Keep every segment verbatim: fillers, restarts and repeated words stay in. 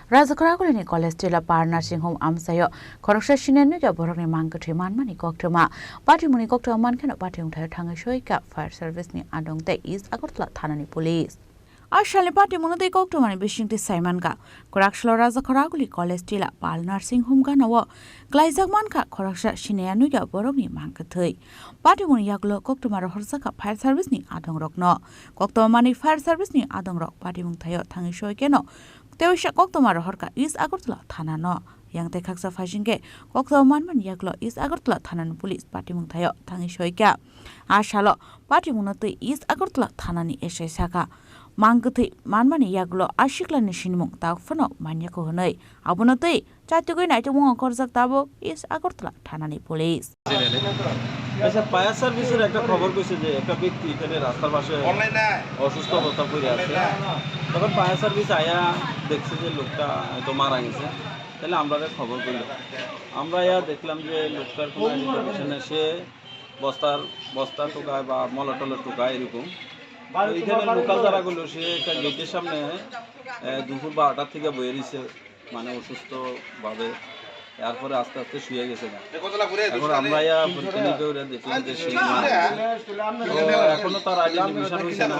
Rajakhoragulini College Tila Par Nursing Home amchaio khoroksa senior nugya borokni mang kwthwi manmani koktwma. Patimungni koktwma mankheno patimung thaio thangwi soika fire service ni adong tei East Agartala thanani police. A salni patimungno tei koktwmani bisingtwi saimankha, kwraksalo Rajakhoraguli College Tila Par Nursing Home ganao klaijak mankha khoroksa senior nugya borokni mang kwthwi. Patimungni yagulo koktwma rohorjakha fire service ni adongrokno. Koktwma manwi fire service ni adongrok patimung thaio thangwi soikeno Teisa koktwma rohorkha East Agartala thanano. Yang tei khaksa phaisingkhe koktwma manmani yagulo East Agartala thanani police patimung thaio thangwi soikha. A salo patimungno twi East Agartala thanani S I sakha, mang kwthwi manmani yagulo a siklani sinimung tabuk phano manyakho hwnwi. Abono twi chatugwi naitukmung ongkhorjak tabuk East Agartala thanani police. আচ্ছা, ফায়ার সার্ভিসের একটা খবর কইছে যে একটা ব্যক্তি এখানে রাস্তার পাশে অসুস্থ অবস্থা পড়ে আছে। তখন ফায়ার সার্ভিস আয়া দেখছে যে লোকটা হয়তো মারা গেছে, তাহলে আমরা খবর কইল। আমরা আয়া দেখলাম যে লোকটার কোনো আইডেন্টিফিকেশন নেই, সে বস্তার বস্তা টোকায় বা মলা টলা টোকায় এরকম। তো এখানে লোকাল যারা গুলো, সে একটা গেটের সামনে আহ, দুপুর বারোটার থেকে বয়ে রয়েছে, মানে অসুস্থ ভাবে। তারপরে আস্তে আস্তে শুয়ে গেছে গা। এখন আমরা ইয়া পরীক্ষা নিরীক্ষা করে দেখলাম যে সে মারা গেছে। তো এখনো তার আইডেন্টিফিকেশন হয়েছে না।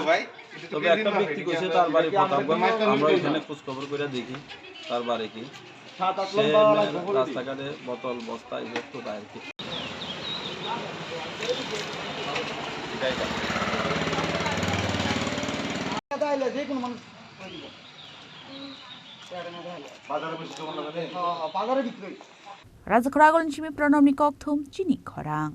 তবে একটা ব্যক্তি কইছে তার বাড়ি প্রতাপগঞ্জ। আমরা ওইখানে খোঁজ খবর করে দেখি তার বাড়ি কি। সে রাস্তাঘাটে বোতল বস্তা এসব তো বাইরে কি। বাজারে বেশি জমা লাগে। Rajakhoragulni simi Pranobni kokthum chini khorang.